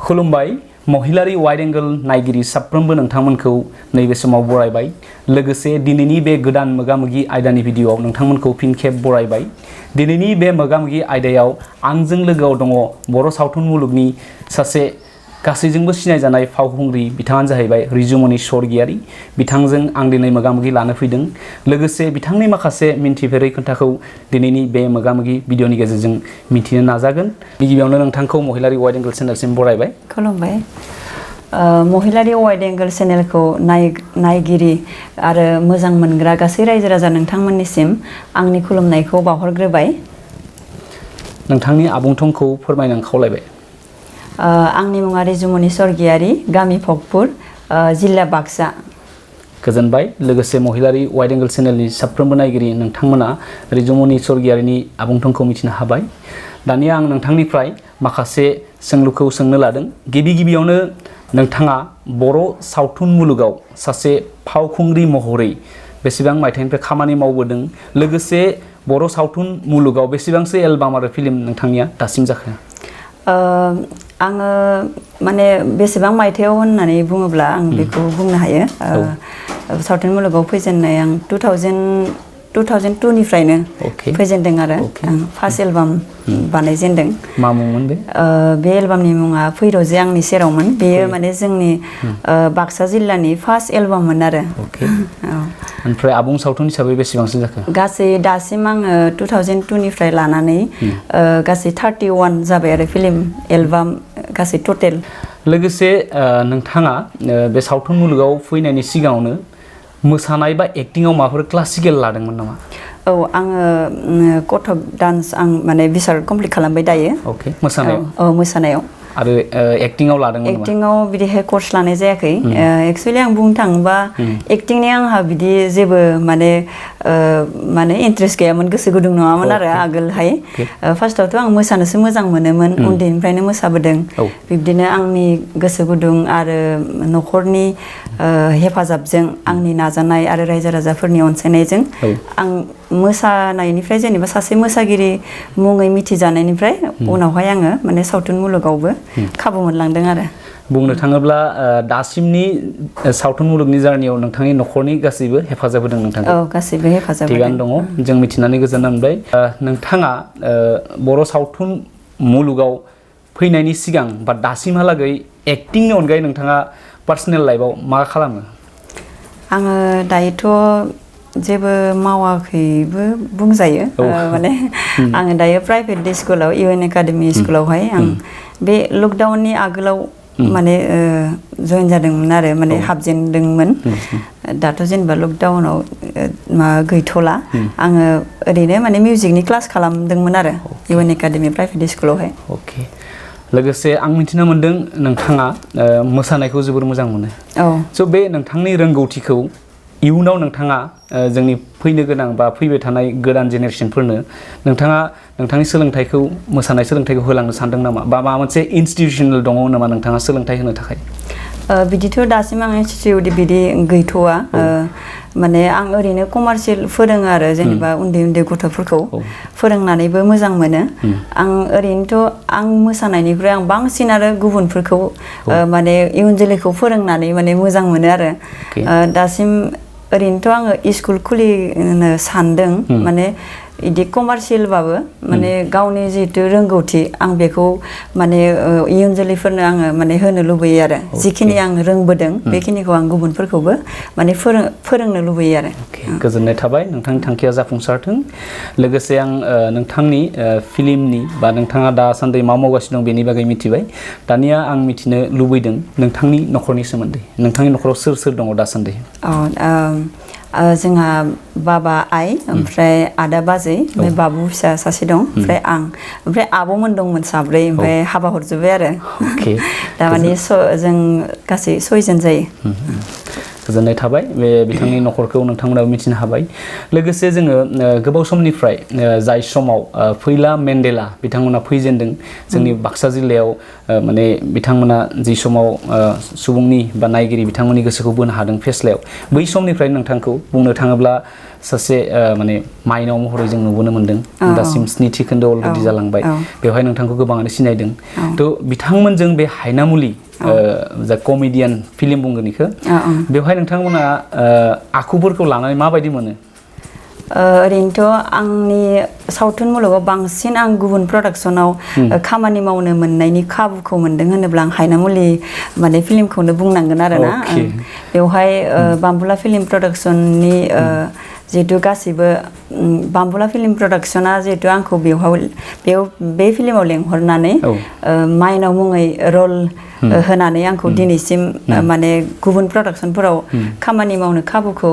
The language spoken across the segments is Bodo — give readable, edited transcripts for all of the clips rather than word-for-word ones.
खुलुमबाय महिलारि वाइड एंगल नायगिरि साफ्रोमबो नोंथांमोनखौ नैबे समाव बरायबाय लोगोसे दिनैनि बे गोदान मोगामोगि आयदानि भिडिअआव नोंथांमोनखौ फिन खेब बरायबाय दिनैनि बे मोगामोगि आयदायाव आंजों लोगोआव दङ बर' सावथुन मुलुगनि सासे गासैजोंबो सिनायजानाय फावखुंग्रि बिथाङानो जाहैबाय रिजु मनि स्वर्गियारी बिथांजों आं दिनै मोगामोगि लानो फैदों लोगोसे बिथांनि माखासे मिन्थिफेरै खोथाखौ दिनैनि बे मोगामोगि भिडिअनि गेजेरजों मिथिनो नाजागोन गिबियावनो नोंथांखौ महिलारि वाइड एंगल चेनेलसिम बरायबाय खुलुमबाय महिलारि वाइड एंगल चेनेलखौ नायगिरि आरो मोजां मोनग्रा गासै रायजो राजा नोंथांमोननिसिम आंनि खुलुमनायखौ बावहरग्रोबाय नोंथांनि आबुं थंखौ फोरमायनो खावलायबाय आंनि मुङा रिजु मनि स्वर्गियारी गामि भगपुर जिल्ला बाक्सा गोजोनबाय लोगोसे महिलारि वाइड एंगल चेनेलनि साफ्रोमबो नायगिरि नोंथांमोना रिजु मनि स्वर्गियारीनि आबुं थंखौ मिथिनो हाबाय दानिया आं नोंथांनिफ्राय माखासे सोंलुखौ सोंनो लादों गिबियावनो नोंथाङा बर' सावथुन मुलुगाव सासे फावखुंग्रि महरै बेसेबां मायथाइनिफ्राय खामानि मावबोदों लोगोसे बर' सावथुन मुलुगाव बेसेबांसो एलबाम आरो फिल्म नोंथांनिया दासिम जाखो आङो माने बेसेबां मायथाइयाव होननानै बुङोब्ला आं बेखौ बुंनो हायो सावथुन मुलुगाव फैजेननाय आं 2002 निफ्रायनो फैजेनदों आरो फार्स्ट एलबाम बानायजेनदों मा मुंमोन बे एलबामनि मुङा फैर'जे आंनि सेरावमोन बेयो माने जोंनि बाक्सा जिल्लानि फार्स्ट एलबाममोन आरो ओमफ्राय आबुं सावथुन हिसाबै बेसेबांसो जाखो गासै दासिम आङो 2002 निफ्राय लानानै गासै 31 जाबाय आरो फिल्म एलबाम गासै टटेल लोगोसे नोंथाङा बे सावथुन मुलुगाव फैनायनि सिगाङावनो मोसानाय बा एक्टिंआव माबाफोर क्लासिकेल लादोंमोन नामा औ आङो कथक डान्स आं माने बिसार कमप्लिट खालामबाय दायो मोसानायाव आरो एक्टिंआव लादोंमोन एक्टिंआव बिदिहाय कर्स लानाय जायाखै एक्चुअली आं बुंनो थाङोबा एक्टिंनि आंहा बिदि जेबो माने इन्ट्रेस्ट गैयामोन गोसो गुदुं नङामोन आरो आगोलहाय फार्स्टआवथ' आं मोसानोसो मोजां मोनोमोन उन्दैनिफ्रायनो मोसाबोदों बिब्दिनो आंनि गोसो गुदुं आरो न'खरनि हेफाजाबजों आंनि नाजानाय आरो रायजो राजाफोरनि अनसायनायजों आं मोसानायनिफ्राय जेनेबा सासे मोसागिरि मुङै मिथिजानायनिफ्राय उनावहाय आङो माने सावथुन मुलुगावबो खाबु मोनलांदों आरो बुंनो थाङोब्ला दासिमनि सावथुन मुलुगनि जार्नियाव नोंथांनि न'खरनि गासैबो हेफाजाब होदों नोंथांखौ गासैबो हेफाजाब थिगानो दङ जों मिथिनानै गोजोननाय मोनबाय नोंथाङा बर' सावथुन मुलुगाव फैनायनि सिगां बा दासिमहालागै एक्टिंनि अनगायै नोंथाङा पार्सनेल लाइफआव मा खालामो आङो दायोथ' जेबो मावाखैबो बुंजायो माने आङो दायो प्राइभेट स्कुलाव इउएन एकाडेमि स्कुलावहाय आं बे लकडाउननि आगोलाव माने जइन जादोंमोन आरो माने हाबजेनदोंमोन दाथ' जेनेबा लकडाउनाव गैथ'ला आङो ओरैनो माने मिउजिकनि क्लास खालामदोंमोन आरो इउएन एकाडेमि प्राइभेट स्कुलावहाय लोगोसे आं मिथिनो मोन्दों नोंथाङा मोसानायखौ जोबोर मोजां मोनो स' बे नोंथांनि रोंगौथिखौ इयुनाव नोंथाङा जोंनि फैनो गोनां बा फैबाय थानाय गोदान जेनेरेसनफोरनो नोंथाङा नोंथांनि सोलोंथाइखौ मोसानाय सोलोंथाइखौ होलांनो सानदों नामा बा माबा मोनसे इनस्टिटिउसनेल दङ नामा नोंथाङा सोलोंथाइ होनो थाखाय बिदिथ' दासिम आं इनस्टिटिउट बिदि गैथ'वा माने आं ओरैनो कमार्शियेल फोरोङो आरो जेनेबा उन्दै गथ'फोरखौ फोरोंनानैबो मोजां मोनो आं ओरैनोथ' आं मोसानायनिफ्राय आं बांसिन आरो गुबुनफोरखौ माने इयुन जोलैखौ फोरोंनानै माने मोजां मोनो आरो दासिम ओरैनोथ' आङो स्कुल खुलिनो सानदों माने इदि कमार्शियेलबाबो माने गावनि जिहेतु रोंगौथि आं बेखौ माने इयुन जोलैफोरनो आङो माने होनो लुबैयो आरो जिखिनि आं रोंबोदों बेखिनिखौ आं गुबुनफोरखौबो माने फोरोंनो लुबैयो आरो गोजोननाय थाबाय नोंथांनि थांखिया जाफुंसारथों लोगोसे आं नोंथांनि फिल्मनि बा नोंथाङा दासान्दि मा मावगासिनो दं बेनि बागै मिथिबाय दानिया आं मिथिनो लुबैदों नोंथांनि न'खरनि सोमोन्दै नोंथांनि न'खराव सोर दङ दासान्दि जोंहा बाबा आइ ओमफ्राय आदा बाजै ओमफ्राय बाबु फिसा सासे दं ओमफ्राय आं ओमफ्राय आब'मोन दंमोन साब्रै ओमफ्राय हाबा हरजोब्बाय आरो दा माने जों गासै 6 जन जायो गोजोननाय थाबाय बे बिथांनि नखरखौ नोंथांमोनाबो मिथिनो हाबाय लोगोसे जोङो गोबाव समनिफ्राय जाय समाव फैला मेन्डेला बिथांमोना फैजेनदों जोंनि बाक्सा जिल्लायाव माने बिथांमोना जि समाव सुबुंनि बा नायगिरि बिथांमोननि गोसोखौ बोनो हादों फेस्लायाव बै समनिफ्राय नोंथांखौ बुंनो थाङोब्ला सासे माने माइनाव महरै जों नुबोनो मोन्दों दासिम स्निथि खोन्दो अलरेडि जालांबाय बेवहाय नोंथांखौ गोबाङानो सिनायदों थ' बिथांमोनजों बे हायनामुलि जा कमेडियान फिल्म बुंगोन बेखौ बेवहाय नोंथांमोना आखुफोरखौ लानानै माबायदि मोनो ओरैनोथ' आंनि सावथुन मुलुगाव बांसिन आं गुबुन प्रडाक्सनाव खामानि मावनो मोननायनि खाबुखौ मोनदों होनोब्ला आं हायनामुलि माने फिल्मखौनो बुंनांगोन आरोना बेवहाय बामबुला फिल्म प्रडाक्सननि जिहेतु गासैबो बामबुला फिल्म प्रडाक्सना जिहेतु आंखौ बेयाव बे फिल्माव लेंहरनानै माइनाव मुङै रल होनानै आंखौ दिनैसिम माने गुबुन प्रडाक्सनफोराव खामानि मावनो खाबुखौ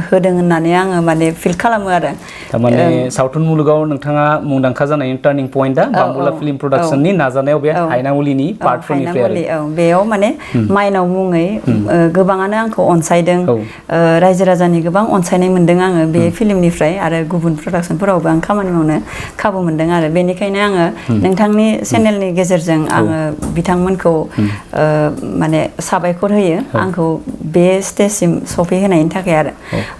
होदों होननानै आङो माने फिल खालामो आरो थारमाने सावथुन मुलुगाव नोंथाङा मुंदांखा जानायनि टार्निं पइन्टआ बामबुला फिल्म प्रडाक्सननि नाजानायाव बे हायनामुलिनि पार्टफोरनिफ्राय आरो बेयाव माने माइनाव मुङै गोबाङानो आंखौ अनसायदों रायजो राजानि गोबां अनसायनाय मोनदों आङो बे फिल्मनिफ्राय आरो गुबुन प्रडाक्सनफोरावबो आं खामानि मावनो खाबु मोनदों आरो बेनिखायनो आङो नोंथांनि चेनेलनि गेजेरजों आङो बिथांमोनखौ माने साबायखर होयो आंखौ बे स्टेजसिम सफैहोनायनि थाखाय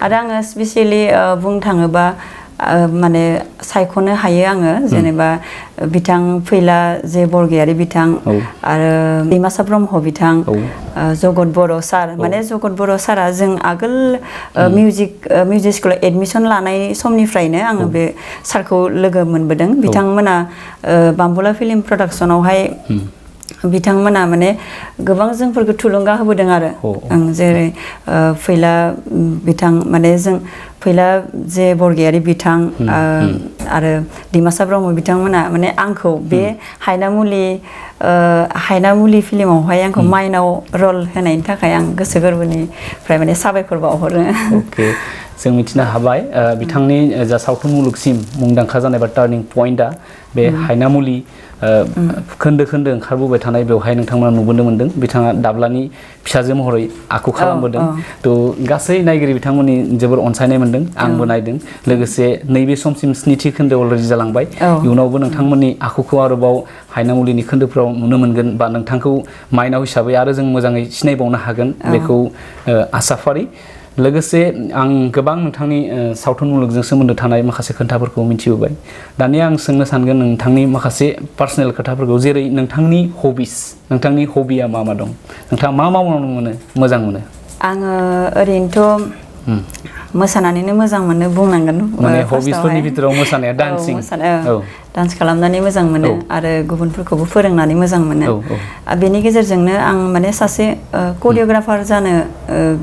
आरो आङो स्पेसियेलि बुंनो थाङोबा माने सायख'नो हायो आङो जेनेबा बिथां फैला जे बरगयारी बिथां आरो दैमासा ब्रह्म बिथां जगत बर' सार माने जगत बर' सारा जों आगोल मिउजिक स्कुलाव एडमिसन लानाय समनिफ्रायनो आङो बे सारखौ लोगो मोनबोदों बिथांमोना बामबुला फिल्म प्रडाक्सनावहाय बिथांमोना माने गोबां जोंफोरखौ थुलुंगा होबोदों आरो जेरै फैला बिथां माने जों फैला जे बरगयारी बिथां आरो दैमासा ब्रह्म बिथांमोना माने आंखौ बे हायनामुलि फिल्मावहाय आंखौ माइनाव रल होनायनि थाखाय आं गोसो गोरबोनिफ्राय माने साबायखर बावहरो जों मिथिनो हाबाय बिथांनि जा सावथुन मुलुगसिम मुंदांखा जानाय बा टार्निं पइन्टआ बे हायनामुलि खोन्दो खोन्दो ओंखारबोबाय थानाय बेवहाय नोंथांमोना नुबोनो मोन्दों बिथाङा दाब्लानि फिसाजो महरै आखु खालामबोदों थ' गासै नायगिरि बिथांमोननि जोबोर अनसायनाय मोन्दों आंबो नायदों लोगोसे नैबे समसिम स्निथि खोन्दो अलरेडि जालांबाय इयुनावबो नोंथांमोननि आखुखौ आरोबाव हायनामुलिनि खोन्दोफ्राव नुनो मोनगोन बा नोंथांखौ माइनाव हिसाबै आरो जों मोजाङै सिनायबावनो हागोन बेखौ आसा फारि लोगोसे आं गोबां नोंथांनि सावथुन मुलुगजों सोमोन्दो थानाय माखासे खोथाफोरखौ मिथिबोबाय दानिया आं सोंनो सानगोन नोंथांनि माखासे पार्सनेल खोथाफोरखौ जेरै नोंथांनि हबिया मा दं नोंथाङा मा मावनो मोजां मोनो आङो ओरैनोथ' मोसानानैनो मोजां मोनो बुंनांगोन माने हबिसफोरनि बिथोराव मोसानाया डान्सिं डान्स खालामनानै मोजां मोनो आरो गुबुनफोरखौबो फोरोंनानै मोजां मोनो बेनि गेजेरजोंनो आं माने सासे करिय'ग्राफार जानो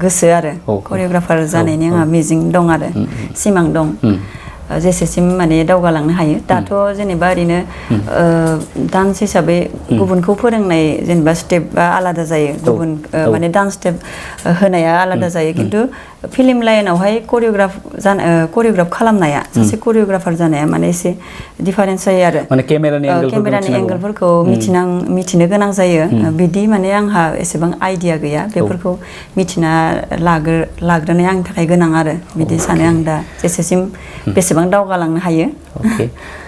गोसो आरो करिय'ग्राफार जानायनि आंहा मिजिं दं आरो सिमां दं जेसेसिम माने दावगालांनो हायो दाथ' जेनेबा ओरैनो डान्स हिसाबै गुबुनखौ फोरोंनाय जेनेबा स्टेपआ आलादा जायो गुबुन माने डान्स स्टेप होनाया आलादा जायो खिन्थु फिल्म लाइनावहाय करिय'ग्राफ खालामनाया सासे करिय'ग्राफार जानाया माने एसे डिफारेन्स जायो आरो माने केमेरानि एंगोलफोरखौ मिथिनो गोनां जायो बिदि माने आंहा एसेबां आइडिया गैया बेफोरखौ मिथिना लाग्रोनाया आंनि थाखाय गोनां आरो बिदि सानो आं दा जेसेसिम बेसेबां दावगालांनो हायो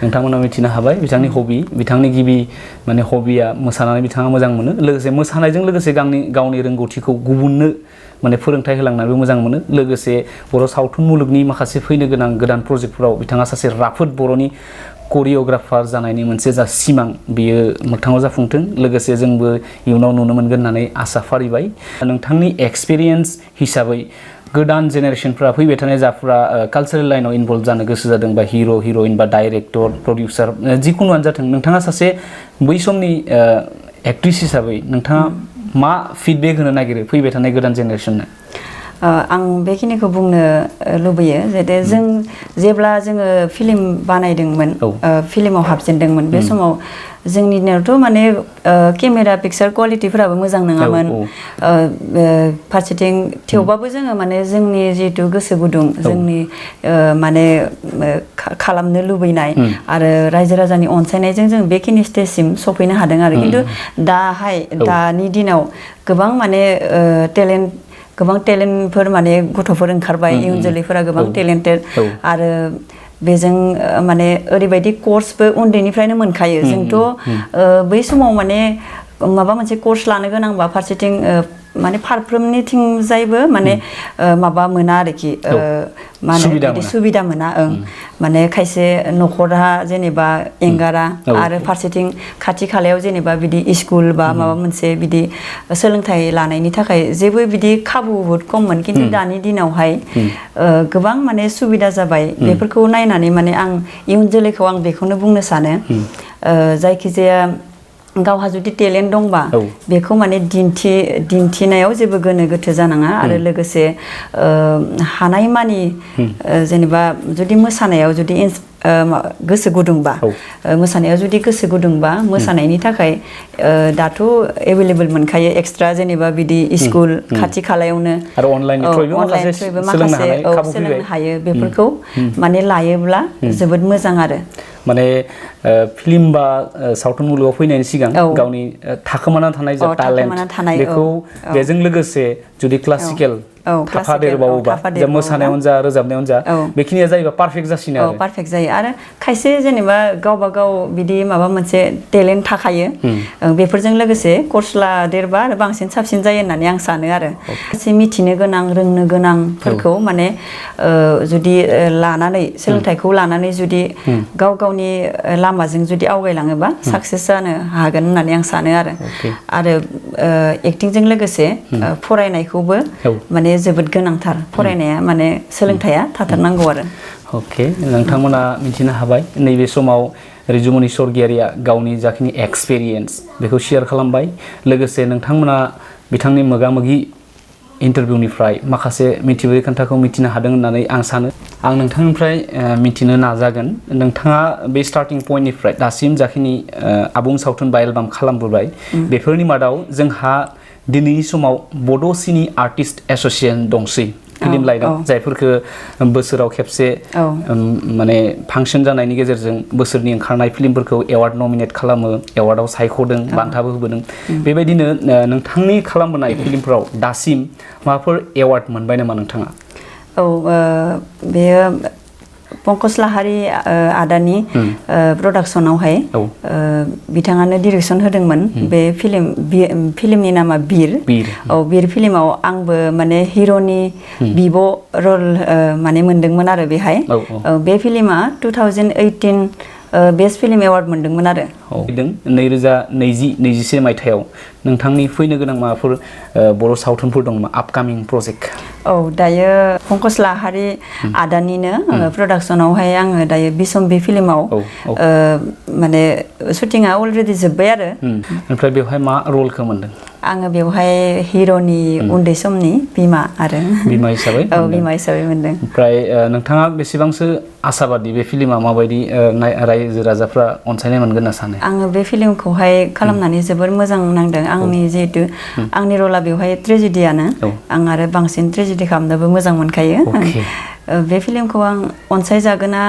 नोंथांमोना मिथिनो हाबाय बिथांनि हबि बिथांनि गिबि माने हबिया मोसानानै बिथाङा मोजां मोनो लोगोसे मोसानायजों लोगोसे गावनि रोंगौथिखौ गुबुननो माने फोरोंथाइ होलांनानैबो मोजां मोनो लोगोसे बर' सावथुन मुलुगनि माखासे फैनो गोनां गोदान प्रजेक्टफोराव बिथाङा सासे राफोद बर'नि करिय'ग्राफार जानायनि मोनसे जा सिमां बियो मोगथाङाव जाफुंथों लोगोसे जोंबो इयुनाव नुनो मोनगोन होननानै आसा फारिबाय नोंथांनि एक्सपिरियेन्स हिसाबै गोदान जेनेरेसनफ्रा फैबाय थानाय जाफ्रा कालचारेल लाइनाव इनभल्भ जानो गोसो जादों बा हिर' हिर'इन बा डाइरेक्टर प्रडिउसार जिखुनुआनो जाथों नोंथाङा सासे बै समनि एक्ट्रिस हिसाबै नोंथाङा मा फिडबेक होनो नागिरो फैबाय थानाय गोदान जेनेरेसननो आं बेखिनिखौ बुंनो लुबैयो जे जों जेब्ला जोङो फिल्म बानायदोंमोन फिल्माव हाबजेनदोंमोन बे समाव जोंनि दिनावथ' माने केमेरा पिक्सार क्वालिटिफोराबो मोजां नङामोन फारसेथिं थेवबाबो जोङो माने जोंनि जिहेतु गोसो गुदुं जोंनि माने खालामनो लुबैनाय आरो रायजो राजानि अनसायनायजों जों बेखिनि स्टेजसिम सफैनो हादों आरो खिन्थु दानि दिनाव गोबां माने टेलेन्ट गोबां टेलेन्टफोर माने गथ'फोर ओंखारबाय इयुन जोलैफोरा गोबां टेलेन्टेड आरो बेजों माने ओरैबायदि कर्सबो उन्दैनिफ्रायनो मोनखायो जोंथ' बै समाव माने माबा मोनसे कर्स लानो गोनांबा फारसेथिं माने फारफ्रोमनिथिंजायबो माने माबा मोना आरोखि माने बिदि सुबिदा मोना माने खायसे न'खरहा जेनेबा एंगारा आरो फारसेथिं खाथि खालायाव जेनेबा बिदि स्कुल बा माबा मोनसे बिदि सोलोंथाइ लानायनि थाखाय जेबो बिदि खाबु बहुद खममोन खिन्थु दानि दिनावहाय गोबां माने सुबिदा जाबाय बेफोरखौ नायनानै माने आं इयुन जोलैखौ आं बेखौनो बुंनो सानो जायखिजाया गावहा जुदि टेलेन्ट दंबा बेखौ माने दिन्थिनायाव जेबो गोनो गोथो जानाङा आरो लोगोसे हानायमानि जेनेबा जुदि मोसानायाव जुदि गोसो गुदुंबा मोसानायाव जुदि गोसो गुदुंबा मोसानायनि थाखाय दाथ' एभेलेबल मोनखायो एक्सट्रा जेनेबा बिदि स्कुल खाथि खालायावनो आरो अनलाइननिफ्रायबो माखासे सोलोंनो हायो बेफोरखौ माने लायोब्ला जोबोद मोजां आरो माने फिल्म बा सावथुन मुलुगाव फैनायनि सिगां गावनि थाखोमाना थानाय जा टेलेन्ट बेखौ बेजों लोगोसे जुदि क्लासिकेल थाफादेरबावोबा जा मोसानायावनो जा रोजाबनायावनो जा बेखिनिया जायोबा पारफेक्ट जासिनो आरो पारफेक्ट जायो आरो खायसे जेनेबा गावबा गाव बिदि माबा मोनसे टेलेन्ट थाखायो बेफोरजों लोगोसे कर्स लादेरबा आरो बांसिन साबसिन जायो होननानै आं सानो आरो एसे मिथिनो गोनां रोंनो गोनांफोरखौ माने जुदि लानानै सोलोंथाइखौ लानानै जुदि गाव गावनि लामाजों जुदि आवगायलाङोबा साक्सेस जानो हागोन होननानै आं सानो आरो एक्टिंजों लोगोसे फरायनायखौबो माने जोबोद गोनांथार फरायनाया माने सोलोंथाइया थाथारनांगौ आरो अके नोंथांमोना मिथिनो हाबाय नैबे समाव रिजु मनि स्वर्गियारिया गावनि जाखिनि एक्सपिरियेन्स बेखौ शेयार खालामबाय लोगोसे नोंथांमोना बिथांनि मोगामोगि इन्टारभिउनिफ्राय माखासे मिथियै खोथाखौ मिथिनो हादों होननानै आं सानो आं नोंथांनिफ्राय मिथिनो नाजागोन नोंथाङा बे स्टार्टिं पइन्टनिफ्राय दासिम जाखिनि आबुं सावथुन बा एलबाम खालामबोबाय बेफोरनि मादाव जोंहा दिनैनि समाव बड' सिनि आर्टिस्ट एस'सिएशन दंसै फिल्म लाइनाव जायफोरखो बोसोराव खेबसे माने फांसन जानायनि गेजेरजों बोसोरनि ओंखारनाय फिल्मफोरखौ एवार्ड नमिनेट खालामो एवार्डआव सायख'दों बान्थाबो होबोदों बेबायदिनो नोंथांनि खालामबोनाय फिल्मफोराव दासिम माबाफोर एवार्ड मोनबाय नामा नोंथाङा बेयो पंकज लाहारी आदानि प्रडाक्सनावहाय बिथाङानो डिरेक्सन होदोंमोन बे फिल्मनि नामा बिर बिर फिल्माव आंबो माने हिर'नि बिब' रल माने मोनदोंमोन आरो बेहाय बे फिल्मा 2018 बेस्ट फिल्म एवार्ड मोनदोंमोन आरो 2020-21 मायथाइयाव नोंथांनि फैनो गोनां माबाफोर बर' सावथुनफोर दं नामा आपकामिं प्रजेक्ट दायो पंकज लाहारी आदानिनो प्रडाक्सनावहाय आङो दायो बिसम्बि फिल्माव माने शुटिंआ अलरेडि जोब्बाय आरो ओमफ्राय बेवहाय मा रलखौ मोनदों आङो बेवहाय हिर'नि उन्दै समनि बिमा आरो बिमा हिसाबै मोनदों ओमफ्राय नोंथाङा बेसेबांसो आसाबादि बे फिल्मा माबायदि रायजो राजाफ्रा अनसायनाय मोनगोन होनना सानो आङो बे फिल्मखौहाय खालामनानै जोबोर मोजां नांदों आंनि जिहेतु आंनि रला बेवहाय ट्रेजेडियानो आं आरो बांसिन ट्रेजेडि खालामनोबो मोजां मोनखायो बे फिल्मखौ आं अनसायजागोना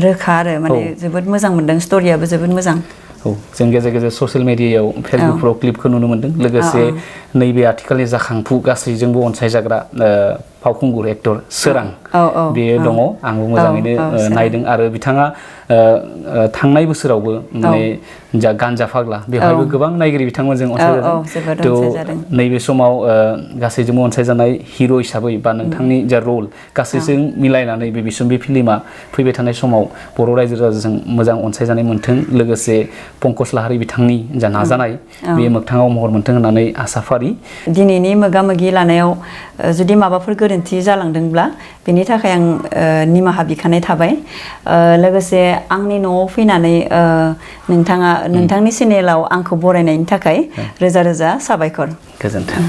रोखा आरो माने जोबोद मोजां मोनदों स्ट'रियाबो जोबोद मोजां जों गेजेर गेजेर ससियेल मिडियायाव फेसबुकफोराव क्लिपखौ नुनो मोन्दों लोगोसे नैबे आथिखालनि जाखांफु गासैजोंबो अनसायजाग्रा फावखुंगुर एक्टर सोरां बेयो दङ आंबो मोजाङैनो नायदों आरो बिथाङा थांनाय बोसोरावबो माने जा गान्जा फाग्ला बेवहायबो गोबां नायगिरि बिथांमोनजों अनसायजादों नैबे समाव गासैजोंबो अनसायजानाय हिर' हिसाबै बा नोंथांनि जा रल गासैजों मिलायनानै बे बिसम्बि फिल्मा फैबाय थानाय समाव बर' रायजो राजाजों मोजां अनसायजानाय मोन्थों लोगोसे पंकज लाहारी बिथांनि जा नाजानाय बेयो मोगथाङाव महर मोन्थों होननानै आसा फारि दिनैनि मोगामोगि लानायाव जुदि माबाफोर गोरोन्थि जालांदोंब्ला बेनि थाखाय आं निमाहा बिखानाय थाबाय लोगोसे आंनि न'आव फैनानै नोंथांनि चेनेलाव आंखौ बरायनायनि थाखाय रोजा रोजा साबायखर गोजोन्थों